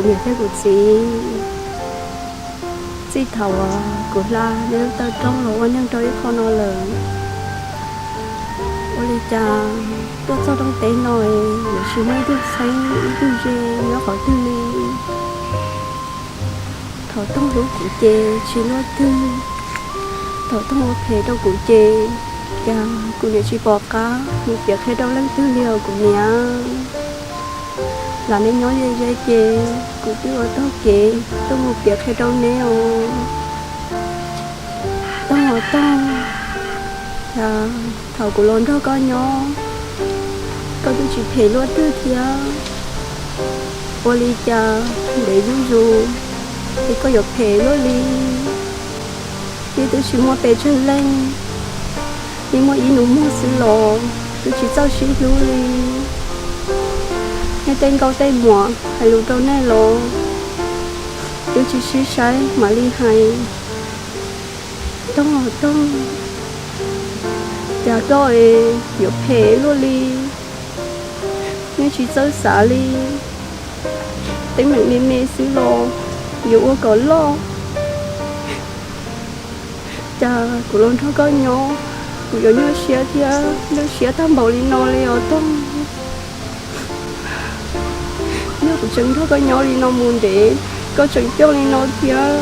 Niam thiab kuv txiv, txij thaum uas kuv hla neb lub tawm rooj los ua neeg rau ib qho no lawm, ua li cas tuaj txog rooj teb no yuav tsis muaj ib tug txheeb ib tug ze nyob qhov twg li. Thaum Toog hlub kuv ces tsis luaj twg, thaum Toog ua phem rau kuv ces cas kuv niam tsis pom qab mus piav qhia rau leej twg li os kuv niam. Lam neb nyob ze ze ces kuv twb ua taug kev tuaj mus piav qhia rau neb os. Toog os Toog, cas thaum kuv los nrog koj nyob, koj twb tsis phem luaj twg thiab, ua li cas ntev zuj zus es koj yuav phem luaj li? Neb twb tsis muaj pes tsawg leej, neb muaj ib nus muag xwb los twb tsis txawj sib hlub li. Neb tej nkauj tej muam hais lus rau nej los twb tsis sib saib mam li hais. Toog os Toog, cas koj es yuav phem luaj li? Neb tsis txawj xav li, teeb meem me me xwb los yuav ua kom loj. Cas kuv los nrog koj nyob, kuv yuav nyuaj siab thiab nyuaj siab tag npaum li no li os Toog. Yog kuv tseem nrog koj nyob li no mus ntev, koj tseem coj li no thiab,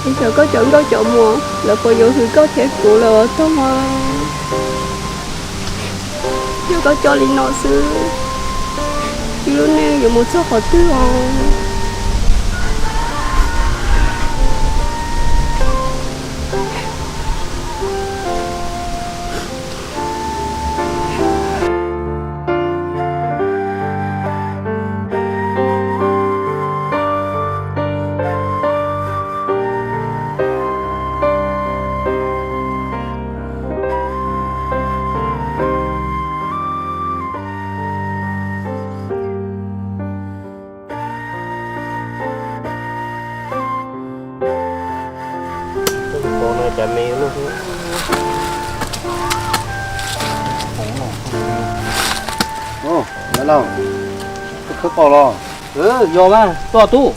es xyov koj cov nkauj cov muam lawv puas yuav hwm koj thiab kuv lawm os Toog. Yog koj coj li no xwb, wb lub neej yuav mus txog qhov twg os? Ov, Laus, koj khawb qaum los? Yog mas, tuaj tub.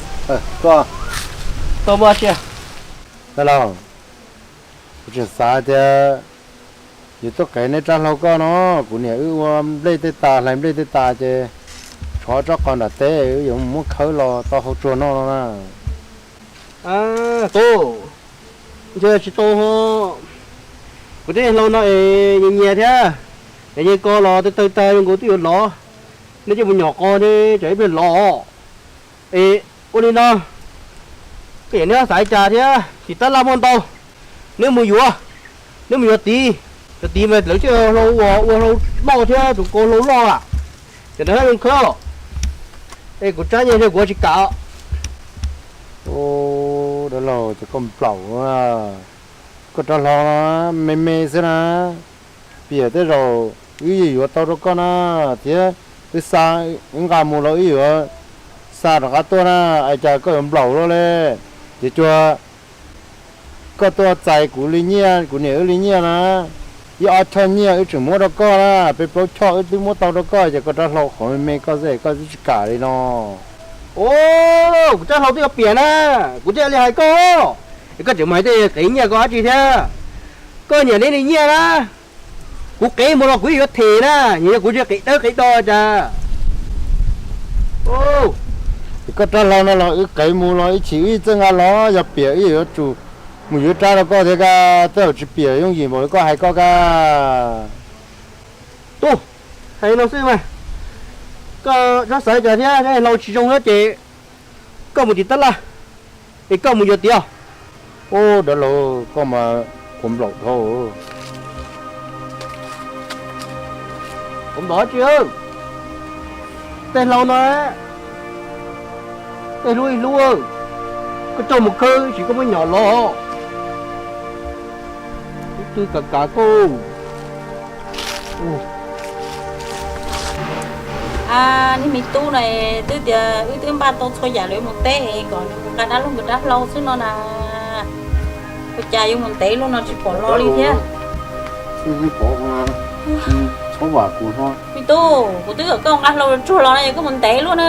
Tuaj. Tuaj muaj dab tsi? Laus, kuv tseem xav tias yus tuaj qev neb rab hlau koj no, kuv niam wb ua nplej tej tas hlais nplej tej tas ces tshuav tsob qos nram teb, wb yuav mus muab khawb los tau hau tsuag noj no na. Tub, ntshe tsis tau ho. Kuv tej hlau no es nyias nyias thiab, es yeej ko los tawg tawg tag zoo nkaus twb yuav lov, neb cia mus nyom qos ne tsam ib pliag lov. Es ua li no, koj yam neb xav li cas thiab? Tim tab laj muaj ntau, neb mus yuav, neb mus yuav tid. Cov tid mas lawv thiaj hlau ua, ua hlau loj thiab tus ko hlau loj lawm. Cov ntawd thiaj zoo khawb. Es kuv rab nyiaj thiab kuv ua tsis kam. Dab laug, ces koj nplaum, koj rab hlau me me xwb na, piam tej zaum wb yeej yuav tau rau koj na, thiab wb xa, wb nqa mus los wb yuav xa rov qab tuaj na, es cas koj yuav nplaum luaj li? Ces cuag koj tuaj txais kuv li nyiaj, kuv niam wb li nyiaj na, ib ob choj nyiaj wb tseem muab rau koj na, peb plaub choj wb twb muab tau rau koj, ces koj rab hlau qhov me me koj xwb koj twb tsis kam li no. Kuv rab hlau twb yuav piam na, kuv thiaj li hais koj, es koj tseem mus hais tej qev nyiaj ko dab tsi thiab? Koj niam neb li nyiaj na, kuv qev mus los kuv yeej yuav them na, nyias yog kuv tsis qev dawb qev do cas. Es koj rab hlau no los wb qev mus los ib chim wb txawj nqa los, yog piam wb yuav tsum mus yuav rab rau koj thiab koj, tej zaum tsis piam yooj yim npaum li koj hais koj koj. Tub, hais no xwb mas, koj txhob xav cas thiab, hlau tsis zoo thiab ces koj mus tim tab laj, es koj mus yuav tiag. Ub, dab laug, koj mas quav nplaum dhau. Quav nplaum dab tsi? Tej hlau no, tej hlub ib hlub, koj coj mus khawb sim koj muab nyom los. Ib tug kav kav koj. Nej me tub no, twb tias wb twb npaj tau txhua yam lawm mus teb es kom nws mus nqa dab laug nkawd rab hlau xwb no na. Ua cas yuav mus ntev luaj no tsis pom los li thiab? Txhob vam kuv hlo. Me tub, kuv twb kom koj nqa hlau tsuag los no es koj mus ntev luaj na.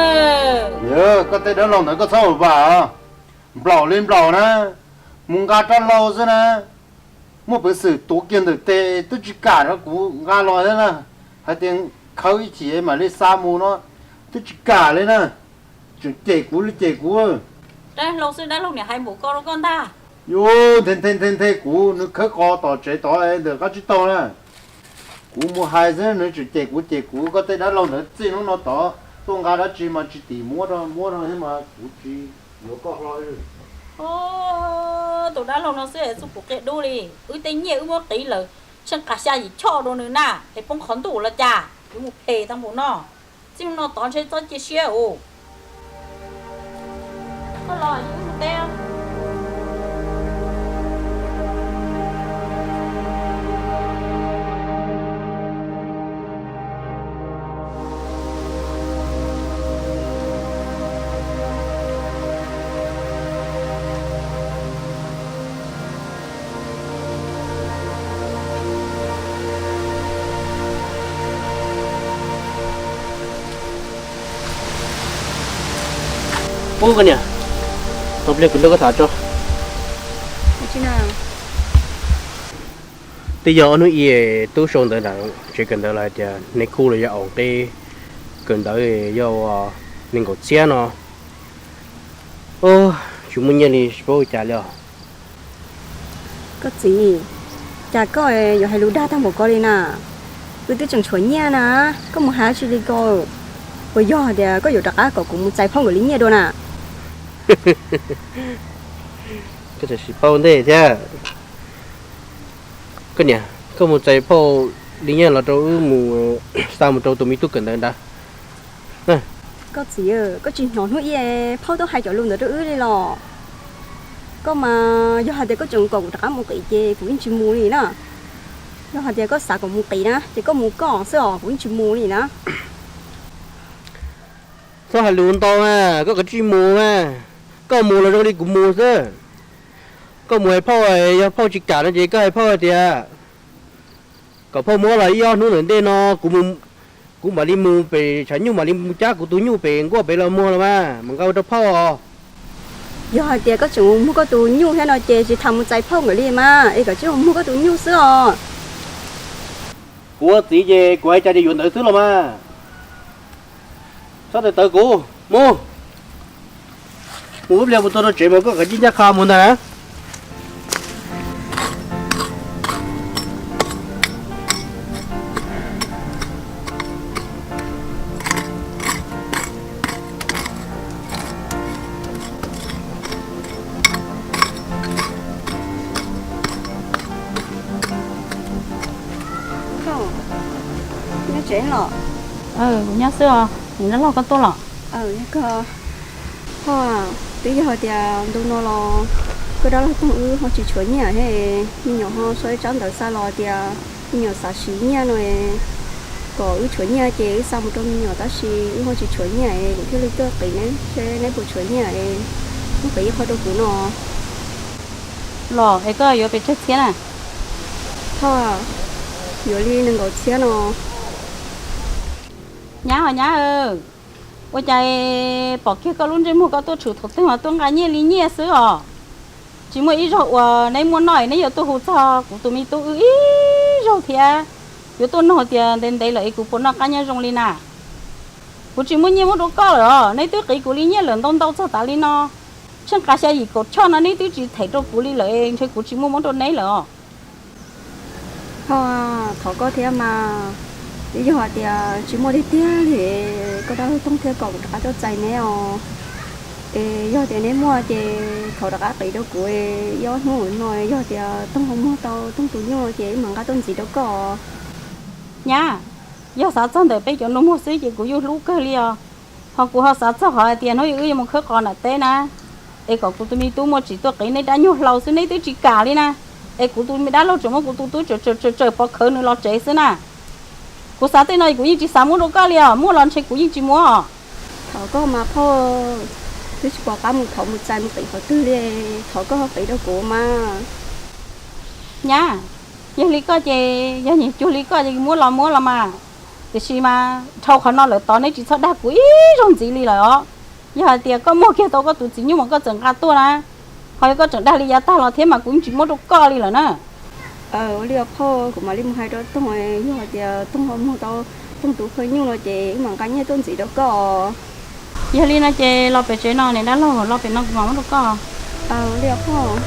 Koj tej dab laug ntawd koj txhob vam, nplaum li nplaum na, mus nqa rab hlau xwb na. Muaj peev xwm tuav kiag ntawm tes twb tsis kam rau kuv nqa los thiab na. Hais tias khawb ib chim mam li xa mus no, twb tsis kam li na. Tseem cem kuv li cem kuv. Dab laug xwb dab laug niam hais npaum ko rau koj ntag. Yus nthe nthe nthe nthe kuv, nws khawb qos tom tsev tod ntawm qab tsib taug na. Kuv mus hais xwb nws tseem cem kuv cem kuv, koj tej dab laug ntawd txij hnub no tod tuaj nqa dab tsi mas tsis tim muab rau, muab rau thiab mas kuv tsis yuav koj hlo. Tus dab laug no xwb txuj kuv qia dub li, wb tej nyiaj wb muab qiv lawm, tsheej qas xya yim choj rau nws na, es poob qhov ntuj los cas yuav mus phem tau npaum no. Txij hnub no tod ntshe txhob cia siab os. Koj los wb mus teb. Ub koj niam, tau pliag kuv nrog koj tham tso. Twb yog ob hnub ib tub sau ntawv ntawm tsev kawm ntawv los hais tias nej khub los yog aus nqe kawm ntawv yog nees nkaum txhiab no. Tsis muaj nyiaj li tsis paub ua cas li os. Koj txiv, cas koj yuav hais lus dag tag npaum ko li na? Wb twb tseem tshuav nyiaj na, koj mus hais dab tsi li ko? Puas yog tias koj yuav rov qab kom kuv mus txais phauj nkawd li nyiaj dua na? Koj tseem sim paub ntej thiab. Koj niam, koj mus txais phauj li nyiaj los rau wb mus xa mus rau tus me tub kawm ntawv ntawd. Koj txiv, koj tsis hnov hnub ib phauj twb hais cov lus ntawd rau wb li los? Koj mas yog hais tias koj tseem kom kuv rov qab mus qiv ces kuv yeej tsis mus li na. Yog hais tias koj xav kom mus qiv na ces koj mus koj xwb os, kuv yeej tsis mus li na. Txhob hais lus ntau mas, koj kav tsij mus mas. Koj mus los zoo li kuv mus xwb. Koj mus hais phauj, yog phauj tsis kam no ces koj hais phauj hais tias kom phauj muab los ib ob hnub ntawm ntej no, kuv mam li mus pem tshav nyuj, mam li mus cab kuv tus nyuj pem nkuaj pem los muag los mas, mam nqa ua rau phauj. Yog hais tias koj tseem mus muag koj tus nyuj thiab no ces tsis tas mus txais phauj nkawd li mas, es kom tsis mus muag koj tus nyuj xwb os. Kuv ua txiv ces kuv hais cas ces yuav ntawd xwb los mas. Txhob tawv tawv kuv, mus. Mus ib pliag mus txog rau tsev mas koj kav tsij ncaj qha mus ntag na. Nyob tsev los? Kuv nyob xwb os, niam dab laug koj tuaj los? Phauj, twb yog tias ntu no los koj dab laug Toog wb ho tsis tshuav nyiaj thiab, me nyuam ho sau ib tsab ntawv xa los tias me nyuam xav siv nyiaj no, kom wb tshuav nyiaj ces wb xa mus rau me nyuam tab sis wb ho tsis tshuav nyiaj es kuv thiaj li tuaj qiv neb seb neb puas tshuav nyiaj es muab qiv ib qho rau kuv no. Los es koj yuav pes tsawg txhiab na? Phauj, yuav li nees nkaum txhiab no. Nyab os nyab, ua cas pom kiag koj lub ntsej muag koj tuaj tshwm thaum twg mas tuaj nqa nyiaj li nyiaj xwb os. Tsis muaj ib zaug uas neb muaj noj es neb yuav tuaj hu txog kuv tus me tub wb ib zaug thiab. Yuav tuaj nug tias ntev ntev lawm es kuv puas noj qab nyob zoo li na. Kuv tsis muaj nyiaj muab rau koj lawm os, neb twb qiv kuv li nyiaj lawm ntau ntau txog tas li no. Tsheej qas xya yim kaum choj no neb twb tsis them rau kuv li lawm es ntshe kuv tsis muaj muab rau neb lawm os. Phauj, thov koj thiab mas, twb yog hais tias tsis muaj tiag tiag li, koj dab laug Toog thiaj kom kuv rov qab tuaj txais neb os. Es yog tias neb muaj ces thov rov qab qiv rau kuv, ib ob hnub no yog tias Toog ho muag tau Toog tus nyuj ces wb mam nqa tuaj ntxiv rau koj. Nyab, yog xav txog ntawm peb cov nus muag xwb ces kuv yeej hlub kawg li os. Ho kuv ho xav txog qhov hais tias hnub wb yuav mus khawb qos nram teb na, es kom kuv tus me tub muaj tsim tuaj qiv neb rab nyuag hlau xwb neb twb tsis kam li na. Es kuv tus me dab laug tseem muab kuv tus tub tsawm tsawm pov khawv nws los tsev xwb na. Kuv xav tej no kuv yeej tsis xav muab rau koj li os, muaj los ntshe kuv yeej tsis muab os. Thov koj mas phauj, twb tsis pom qab mus thov mus txais mus qiv qhov twg li, thov koj ho qiv rau kuv mas. Nyab, Yog li koj ces, yog nyiam cuag li koj ces muab los muab los mas. Tiam sis mas dhau qhov no lawm tod neb tsis txhob dag kuv ib zaug ntxiv li lawm os. Yog hais tias koj muag kiag tau koj tus txiv nyuj mas koj txawm nqa tuaj na, ho yog koj tseem dag li yav tag los thiab mas kuv yeej tsis muab rau koj li lawm na. Ua li os phauj, kuv mam li mus hais rau Toog, yog hais tias Toog ho muag tau Toog tus phaw nyuj no ces wb mam nqa nyiaj tuaj ntxiv rau koj. Yog li no ces los pem tsev no, niam dab laug, los pem no kuv mam muab rau koj. Ua li os phauj.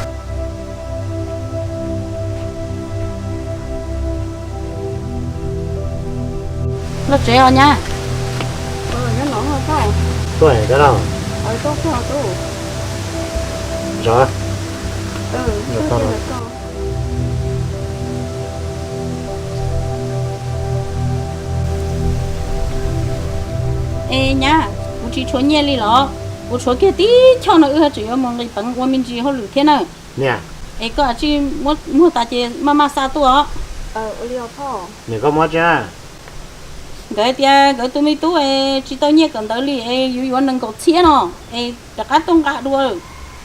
Los tsev os nyab. Tuaj, dab laug. Zov. Es nyab, kuv tsis tshuav nyiaj li los? Kuv tshuav kiag tib choj no, wb tseem yuav mus nqis peev ua me ntsis hauj lwm thiab na. Es koj tsij muab muag tas ces maj maj xa tuaj os. Nkawd tias nkawd tus me tub es tsis tau nyiaj kawm ntawv li es yuav yuav nees nkaum txhiab no, es rov qab tuaj nqa dua.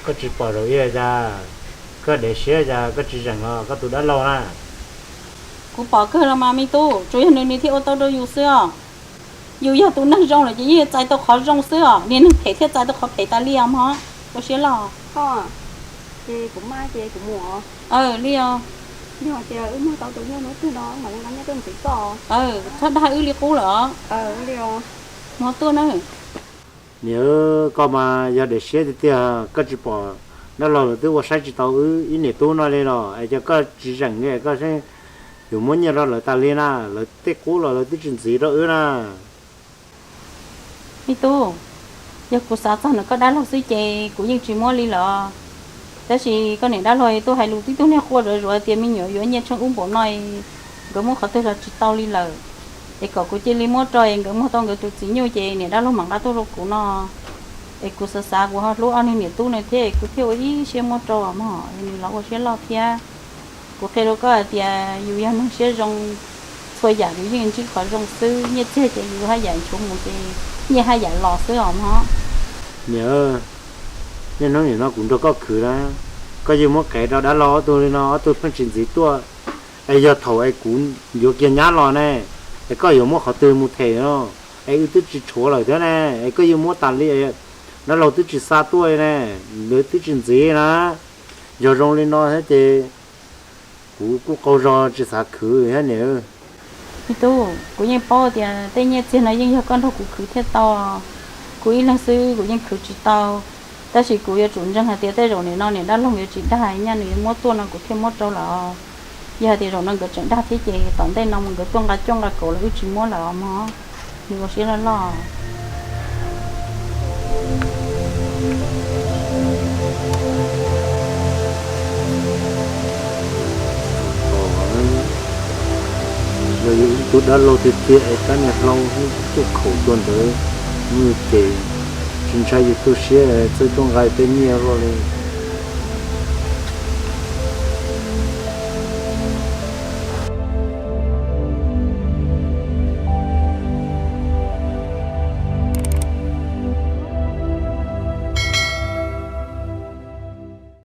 Koj tsis pom zaum ib cas, koj dev siab cas koj tsis zeem los koj tus dab laug na? Kuv pom kawg los mas me tub, tsuas yog nws nws thiaj ua tau rau yus xwb os. Yus yog tus neeg zoo lawm ces yeej txais tau qhov zoo xwb os, niag neeg phem thiaj txais tau qhov phem tas li os mog. Ua siab loj. Ces kuv maj ces kuv mus os. Li os. Yog tias wb muag tau tus nyuj hnub twg no mam li nqa nyiaj tuaj ntxiv koj. Txhob dag wb li qub lawm os. Mus tuaj na. Niam, koj mas yog dev siab tiag tiag, koj tsis pom dab laug lawv twb ua saib tsis tau wb ib niam tub no li los es cas koj tsis zeem li, koj saib yus muab nyiaj rau lawv tas li na, lawv tej qub los lawv twb tsis ntxiv rau wb na. Me tub, yog kuv xav txog ntawm koj dab laug xwb ces kuv yeej tsis muab li lawm. Tab sis koj niam dab laug tuaj hais lus tib tug niag quaj zuav zuav tias me nyuam yuav nyiaj tsheej ub npaum no, nkawd muab qhov twg los tsis tau li lawm. Es kom kuv cia li muab rau es nkawd muag tau nkawd tus txiv nyuj ces niam dab laug mam nqa tuaj rau kuv no. Es kuv xav xav kuv ho hlub ob niag niam tub no thiab es kuv thiaj ua ib siab muab rau mog, nws los ua siab loj thiab. Kuv qhia rau koj hais tias yus yog neeg siab zoo, txhua yam yus yeej ntsib qhov zoo xwb, nyiaj txiag ces yus haj yam nchuav mus ces nyiaj haj yam los xwb os mog. Niam, niaj hnub nim no kuv nrog koj khwv na, koj yeej muab qev rau dab laug ob tug li no, ob tug pheej tsis ntxiv tuaj. Es yog thaum es kuv yuav kiag nyab los ne, es koj yuav muab qhov twg mus them no? Es wb twb tsis tshuav lawm thiab ne, es koj yeej muab tas li, dab laug twb tsis xa tuaj li ne, lawv twb tsis ntxiv na. Yog zoo li no thiab ces kuv kuj qaug zog tsis xav khwv thiab niam. Me tub, kuv yeej paub tias tej nyiaj txiag no yeej yog koj nrog kuv khwv thiaj tau. Kuv ib leeg xwb kuv yeej khwv tsis tau. Tab sis kuv yuav tsum ntseeg hais tias tej zaum nim no niam dab laug yuav tsis dag, nyaj nws yuav muab tuaj no kuv thiaj muab rau lawm. Yog hais tias zaum no nkawd tseem dag thiab ces tom ntej no mus nkawd tuaj nqa cuaj nqa kaum los wb tsis muab lawm os mog. Nws ua siab loj loj. Yog yus ib tug dab laug tiag tiag es tab niag hlau tuaj khaum tuaj ntawd, ces tsis ntshai yus tu siab txawj tuaj nqa tej nyiaj luaj li.